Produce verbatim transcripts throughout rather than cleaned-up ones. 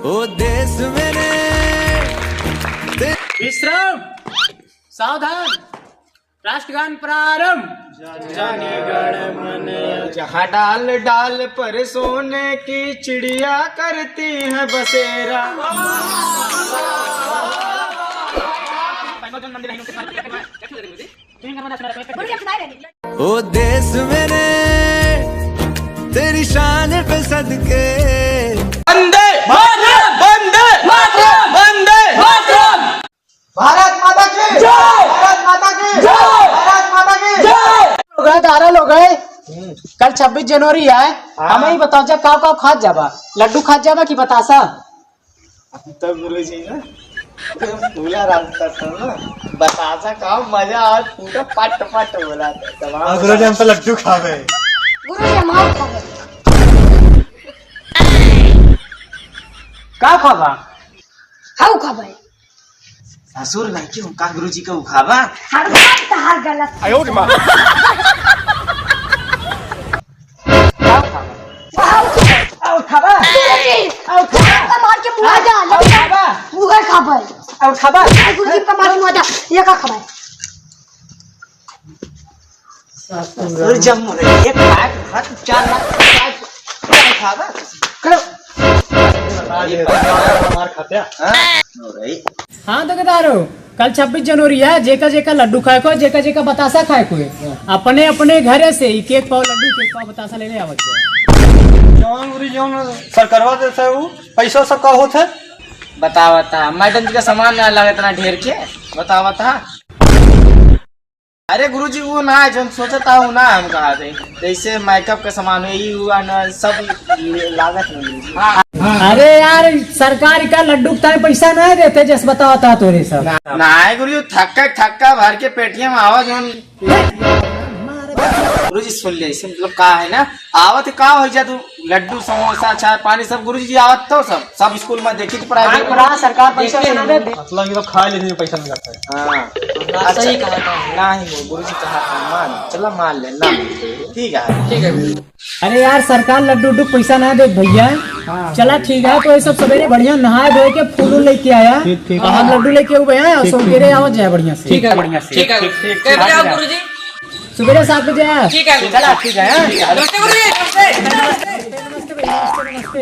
ओ देश मेरे, ते- विश्राम, सावधान, राष्ट्रगान प्रारंभ। जहाँ डाल डाल पर सोने की चिड़िया करती है बसेरा। ओ देश मेरे, तेरी शान पे सदके। वंदे मातरम! वंदे मातरम! वंदे मातरम! भारत माता की जय! भारत माता की जय! भारत माता की जय! लोग हैं, दारा लोग हैं। कल छब्बीस जनवरी है, हाँ। हमें ही बताओ जा, काव काव खात जाबा? लड्डू खात जाबा कि बतासा? हम तो गुरुजी ना, पूरा रास्ता था ना, बतासा का मजा आज पूरा पट पट बोला था, तमाम हाँ, गुरुजी, हम तो लड्डू खावे। गुरुजी, हम आउ खावे। का खाबा? हाउ खाबे। ससुर नहीं क्यों का गुरुजी का उखाबा? हर बात तो हर गलत। आयो रे माँ। का उखाबा? आउ खाबे। आउ खाबे। गुरुजी, आउ खाबे। का मार के मुआ जा, आउ खाबे। मुआ खाबे। आउ खाबे। गुरुजी का मार के मुआ जा, ये का खाबे? ससुर जब मुझे एक लाख, हर चार लाख, चार, चार खाबा। करो। हमार खात्या। हाँ? हाँ, तो केदारो, कल छब्बीस जनवरी है, जेका जेका लड्डू खाए को, जेका जेका बतासा खाए को है। अपने अपने घरे से एक एक पाव लड्डू, एक एक पाव बतासा ले ले आवत है। जौन उरी जौन सरकारवा देता है, वो पैसा सब का होता है? बतावत हा, मैडम जी का सामान ना लगे इतना ढेर के, बतावत हा। अरे गुरुजी, वो ना है, जौन सोचत हा, वो ना हम कहा थे। जैसे मेकअप का सामान है, ये हुआ ना, सब ये लागत नहीं गुरुजी। हाँ। अरे यार, सरकार का लड्डू का पैसा ना देते, जैसे बतावत हा तोरे सब। ना, ना है गुरुजी, थक्का थक्का भर के पेटियां में आवा जौन। गुरुजी सुन ले, इसे मतलब का है ना, आवत का हो जा तू, लड्डू, समोसा, चाय, पानी सब गुरुजी आवत तो सब, सब स्कूल में देखी तो प्राइवेट में। सरकार पैसा ना दे। मतलब ये तो खा लेने में पैसा नहीं लगता है। हाँ। ना, अच्छा। सही कहा था। नहीं हो, गुरुजी कहा था, मान, चला मान ले, ना। ठीक है। ठीक है। अरे यार, सरकार लड्डू उड्डू पैसा ना दे भैया। हाँ। चला ठीक है, तो ये सब सवेरे बढ़िया नहाए धोए के फूल उल लेके आया। ठीक, ठीक। और हम लड्डू लेके आऊ भैया, और ठीक, ठीक। सवेरे आवत जाए बढ़िया से। ठीक है, बढ़िया से। ठीक है। ठीक, ठीक, ठीक। कब जाओ गुरुजी? सुबेरे सात बजे आया। ठीक है। चला, ठीक है, हाँ? नमस्ते गुरुजी, नमस्ते। नमस्ते, नमस्ते, नमस्ते।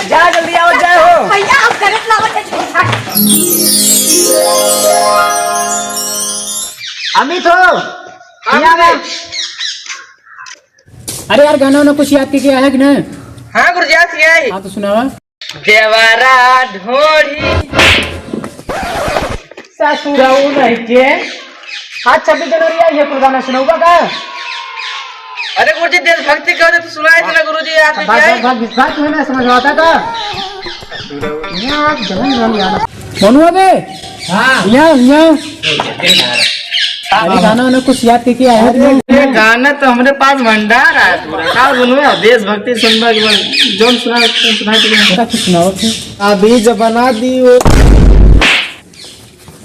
जा, जल्दी आओ, जय हो। भैया, हम गलत लावत है, झूठा। अमित हो? हाँ, यहाँ गुरुजी। अरे यार, गाना वाना कुछ याद किया है कि नहीं? हाँ गुरुजी, याद किया है। हाँ, तो सुनावा। देवरा ढोढ़ी ससुरऊ नहीं के। आज छब्बीस जनवरी आई है, कुल गाना सुनौबा का? अरे गुरुजी, देशभक्ति का तो सुनाए थे ना गुरुजी, आज बस, क्या है? बस, बस, विश्वास में ना समझ आता था। यहाँ जवान जवान गाना। मनुआ बे? हाँ। यहाँ, यहाँ। अरे गाना वाना कुछ याद करके आया है? ये गाना तो हमरे पास भंडार है पूरा। का बोलूं यार, देशभक्ति सुनबा के बाद जौन सुना, सुना के। अच्छा, कुछ सुनाओ फिर। अभी जब बना दी वो।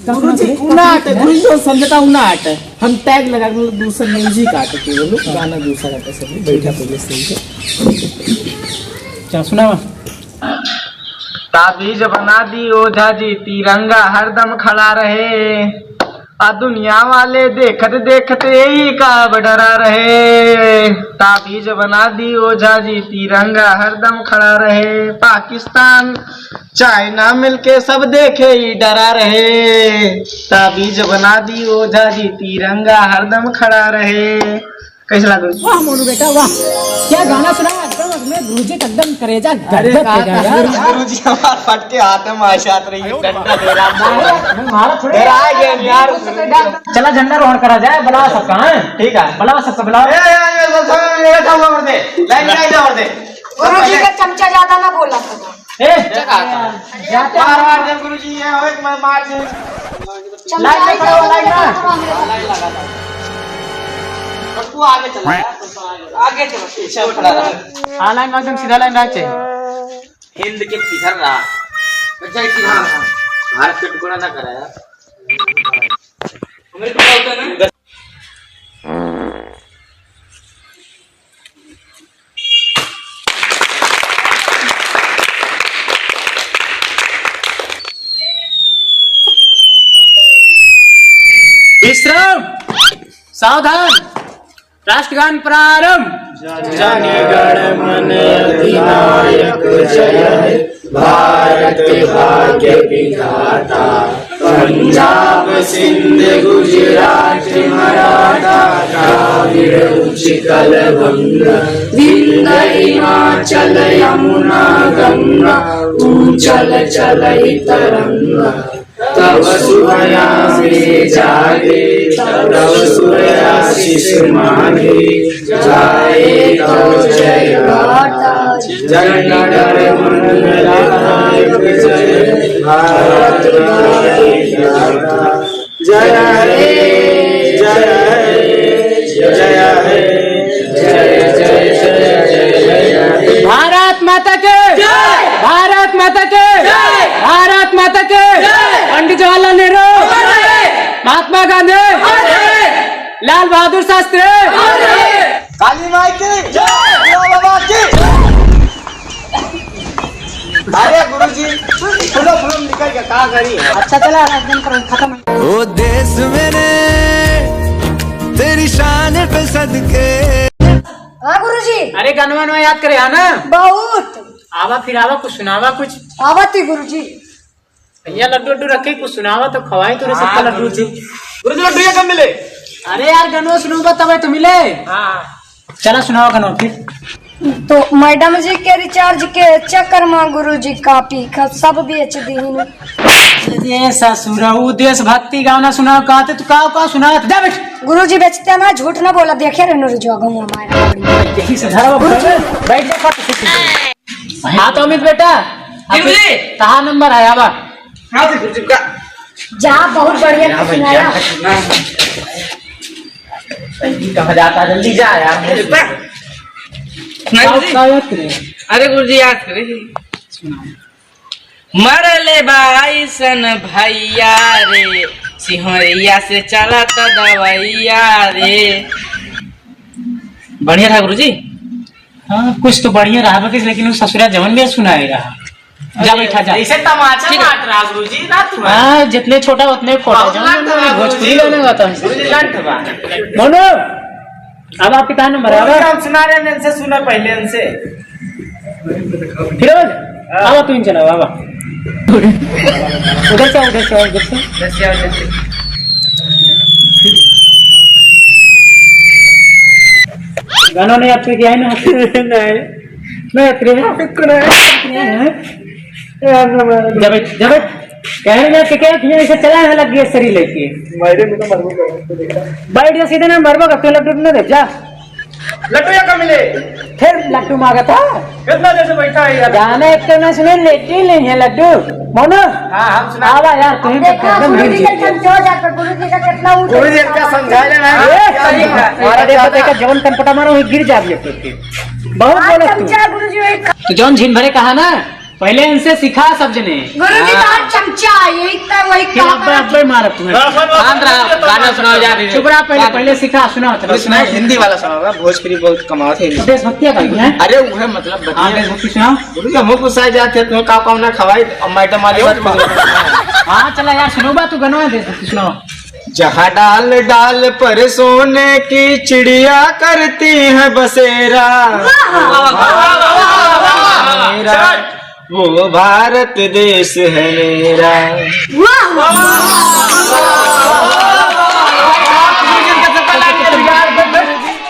गुरुजी, उना आटे, गुरुजी, जो समझता उना आटे। हम टैग लगा के दूसरा म्यूजिक आटे के बोलो, गाना दूसरा गाते सब बैठा पहले से। क्या सुनावा? ताबीज बना दी ओझा जी, तिरंगा हरदम खड़ा रहे। आ दुनिया वाले देखत देखत यही का अब डरा रहे। ताबीज बना दी ओझा जी, तिरंगा हरदम खड़ा रहे। पाकिस्तान चाइना मिलके सब देखे ही डरा रहे। ताबीज बना दी ओझा जी, तिरंगा हरदम खड़ा रहे। कैसे लागल? वाह मोनू बेटा, वाह, क्या गाना सुनाया, एकदम अपने गुरुजी का एकदम करेजा अरे गदगद हो गया यार। गुरुजी, गुरुजी हमार फट के हाथ में मार जात रही है, डंडा दे रहा है। मारा थोड़े। डरा गया यार। चला झंडारोहण करा जाए, बुलावा सबका, हाँ? ठीक है। बुलावा सबका, बुलावा। ए, ए, ए, सब, सब, ये सब और दे। लाइन, लाइन और दे। गुरुजी का चमचा ज्यादा ना बोला करो। ए, क्या कहा था? जाते मार, मार दे गुरुजी, ये हो, एक मार, मार दे। चलो, लाइन में खड़ा हो, लाइन में। हाँ, लाइन लगा था। और तू आगे चला यार, तू तो आगे। आगे चलो, पीछे खड़ा रहा। हाँ, लाइन में एकदम सीधा लाइन रहा चाहिए। हिंद के किधर रहा? अच्छा, किधर रहा? भारत के टुकड़ा ना करा यार। हमारे टुकड़ा होता है ना? विश्राम। सावधान। राष्ट्रगान प्रारंभ। जन गण मन अधिनायक जय हे, भारत भाग्य विधाता। पंजाब सिंध गुजरात मराठा, द्राविड़ उच्छिकल बंग, विंध्य हिमाचल यमुना गंगा, उच्छल चल ही तरंग। तव शुभ नामे जागे, तव शुभ आशीष मागे, गाए तव जय गाथा। जन गण मन अधिनायक जय, भारत भाग्य विधाता। जय हे, जय हे, जय हे, जय, जय, जय, जय, जय, जय। भारत माता के जय। भारत माता के जय। भारत माता के जय। पंडित जवाहरलाल नेहरू। अमर रहे। महात्मा गांधी। अमर रहे। लाल बहादुर शास्त्री। अमर रहे। काली माई की जय। भोला बाबा की। अरे गुरुजी, फूलो फूलो निकल के का करी? अच्छा चला, आज दिन पर खत्म है। ओ देश मेरे, तेरी शान पे सदके। हाँ गुरुजी। अरे गनवा नवा याद करे हा ना? बहुत। आवा फिर आवा, कुछ सुनावा कुछ। आवत ही गुरुजी। भैया लड्डू लड्डू रखे, कुछ सुनावा तो खवाई तोरे सबका लड्डू जी। गुरुजी लड्डू ये कब मिले? अरे यार गनवा सुनावा तबे तो मिले। हाँ। चला सुनावा गनवा फिर। तो मैडम जी के रिचार्ज के चक्कर में गुरुजी कापी ख-, सब बेच दीन। अरे ससुरा, ऊ देशभक्ति गाना सुनावा कहते तू का, का सुनावा? जा बैठ। गुरुजी बेचते ना, झूठ ना बोला, देखे रहे नुरजो गौवा मारा। यही से धरा बैठ जा, बैठ जा, फट से। हाँ तो अमित बेटा, जी, जी। कहाँ नंबर है आवा? हाँ जी, गुरुजी का। जा, बहुत बढ़िया सुनाया। कहाँ जाता, जल्दी जा यार। नहीं, गुरुजी। का याद करे? अरे गुरुजी, याद करे। मरले बा अइसन भैया रे, सिंहरिया से चलत दवैया रे। बढ़िया रहा गुरुजी। हाँ, कुछ तो बढ़िया रहा बकिस, लेकिन उ ससुरा जवन भी सुनाए रहा। जा बैठा जा। ऐसे तमाचा ठीक है। मारत रहा गुरुजी, रात में। हाँ, जितने छोटा उतने खोटा। बहुत जवन लंठ भी बा भोजपुरी गुरुजी। गाना गाता है। गुरुजी लंठ बा। मोनू, अब आपके कहाँ नंबर है? गुरुजी, हम सुना रहे हैं, इनसे सुना पहले इनसे। फिरोज, हाँ। आवा तू इन चला, आवा। उधर से, उधर से, उधर से। उधर से, उधर से। गाना नहीं आपके क्या है ना? नहीं। नहीं, अतरे है। अतरे है। ए, हम ना मारे। जब, जब कह रहे ना कि क्या किया, इसे चला है, लग गया शरीर लेके। मारे में तो मरबो कर, तो देखा। बैठ जा सीधे ना, मरबो का, तू लड्डू ना दे, जा। लड्डू या कब मिले? फिर लड्डू मांगा था। कितना देर से बैठा है यार? गाना एक तो ना सुने, लेटे नहीं है लड्डू। मोनू? हाँ, हम सुना। आवा यार, तुम तो देखा, एकदम गुरु गिर जी का जाते। समझो जाकर, गुरु जी का कितना ऊंचा गुरु जी का समझा लेना है। ए, सही है। हमारा अरे, देखो, देखो, जवन कनपटा मारो, वही गिर जाबी अब तो। बहुत आज बोलत तू। चमचा गुरुजी वही खा- तो जौन झिन भरे कहा ना, पहले इनसे सिखा सब जने। गुरुजी तो हाँ। आज चमचा, यही तो वही फिर कहा अब्बे, था। अब्बे मारत तू है। शांत रहा, गाना सुनाओ जा रही है। चुप रहा, पहले, पहले सिखा, सुनाओ, चलो, गुरुजी सुनाओ। हिंदी वाला सुनाओ, भोजपुरी बहुत कमाल है। देशभक्ति का है? अरे, वो है मतलब, हाँ, बतिया। देशभक्ति सुनाओ। गुरुजी, हमको गुस्सा जाते हैं, तुम्हें का, का ना खवाई, अब मैडम आ जाओ। हाँ, चला यार, सुनो बा, तू गनो है, देशभक्ति सुनाओ। जहाँ डाल डाल पर सोने की चिड़िया करती है बसेरा। वाह, वाह, वाह, वाह, वाह, वाह, वाह। मेरा, वो भारत देश है मेरा। वाह, वाह, वाह।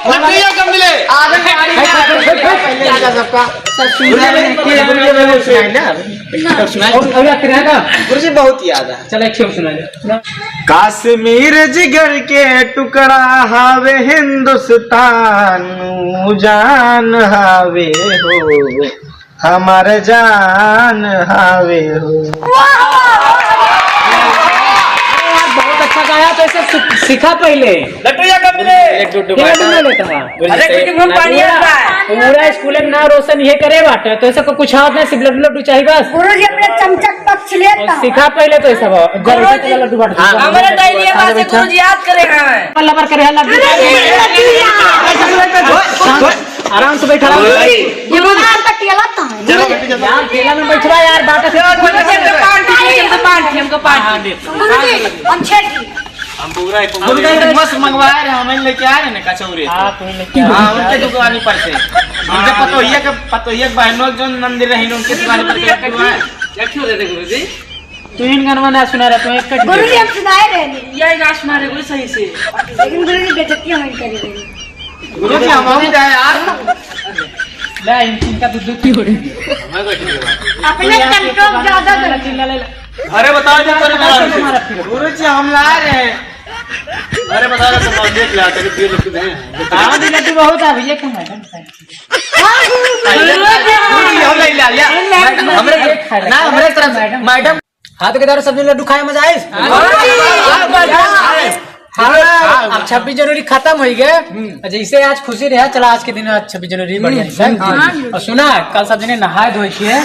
लड्डू या कब मिले? आंगनबाड़ी में पहले इनका सबका। और, और याद करेगा? गुरुजी बहुत याद है। चलो, एक शेर सुना दे। कश्मीर जिगर के टुकड़ा हावे हिंदुस्तान, जान हावे हो, हमार जान हावे हो। बहुत अच्छा गाया, तो इसे सु-, सीखा पहले। लड्डू या कब मिले? लड्डू ये लड्डू ना लेता है। अरे, कुछ मुंह पानी पूरा, आता है। पूरा स्कूल के नाम रोशन ये करे बाटे, तो ऐसा को कुछ और नहीं, सिर्फ लड्डू, लड्डू चाहिए बस। गुरुजी, अपने चमचा के पक्ष लेता और है। सिखा पहले तो ऐसा हो, जल्दी गुरुजी, से लड्डू बांट दो। हमारे तो ये बात है, गुरुजी याद करे हैं। लबर करे हैं लड्डू। अरे, ये लड्डू यार। आराम से बैठा रहो। गुरुजी, ये गुरुजी। यार, तो केला तो है। चलो, गुरुजी। यार, केला में बैठवा यार, बात है। गुरुजी, हमको पान, हमको पान, हमको पान। हाँ, हाँ, दे। गुरुजी, हम छेड़ दिए। पूरा ही पूरा। उनका तो मस्त मंगवाए रहे, हम लेके आ रहे हैं कचौरी। हाँ, तू लेके आ हाँ, रहे उनके हैं। दुकान पर से। उनके पतोहिया के, पतोहिया के बहनों जो नंदी रही, उनके दुकान पर से मंगवाए। क्या क्यों दे दे गुरुजी? तू इन गनवा ना सुना रहा, तू एक कट गुरुजी, हम सुनाए रहे नहीं। यही गाछ मारे गुरु सही से। लेकिन गुरुजी, बेइज्जती हम करी रहे। गुरुजी, हम, हम जाए यार। ले, इन, इनका दूध, दूध पी। अपने तू यार कंट्रोल ज्यादा कर। ले, ले, ले। अरे बताओ जी, तोरे मारा फिर। गुरुजी, हम ला रहे हैं। अरे बता रहे, सब देख ले, तेरे दिए लोग कितने हैं। हाँ, दिन तो बहुत आ भैया, कम है, कम है। गुरुजी, हम ले लिया, लिया। हमरे, ना, हमरे तरफ से, मैडम। हाँ, तो किधर सब्जी लड्डू खाए, मजा आइस? हाँ, अब छब्बीस जनवरी खत्म होइ गए। जैसे आज खुशी रहा, चला आज के दिन आज छब्बीस जनवरी बढ़िया से। और सुना, कल सब जने नहाए धोए के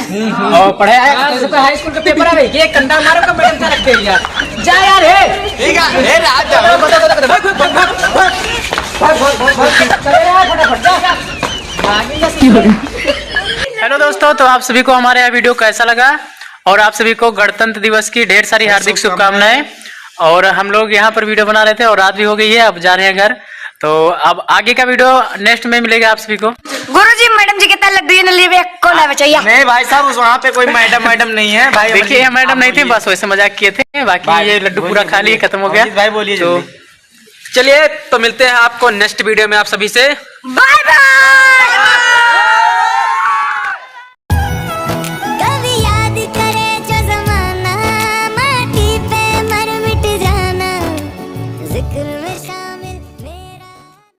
और पढ़े आए, तो सबका हाई स्कूल का पेपर आ रही है, कंधा मारो का मैडम का रख दे यार। जा यार, हे। ठीक है, हे रात जा। भाग, भाग, भाग, भाग, भाग। चले यार, फटाफट, जा, जा। भागेगा। हेलो दोस्तों, तो आप सभी को हमारे यहाँ वीडियो कैसा लगा? और आप सभी को गणतंत्र दिवस की ढेर सारी हार्दिक शुभकामनाएं। और हम लोग यहाँ पर वीडियो बना रहे थे और रात भी हो गई है, अब जा रहे हैं घर। तो अब आगे का वीडियो नेक्स्ट में मिलेगा आप सभी को। गुरुजी, मैडम जी के तरह लड्डू ये न लेवे, कौन आवे चाहिए? नहीं भाई साहब, उस वहाँ पे कोई मैडम, मैडम नहीं है भाई। देखिए, ये मैडम नहीं थी, बस वैसे मजाक किए थे, बाकी भाई, ये लड्डू पूरा खा लिए, खत्म हो गया। अमजीत भाई, बोलिए तो जल्दी। चलिए, तो मिलते हैं आपको नेक्स्ट वीडियो में आप सभी से। Bye bye.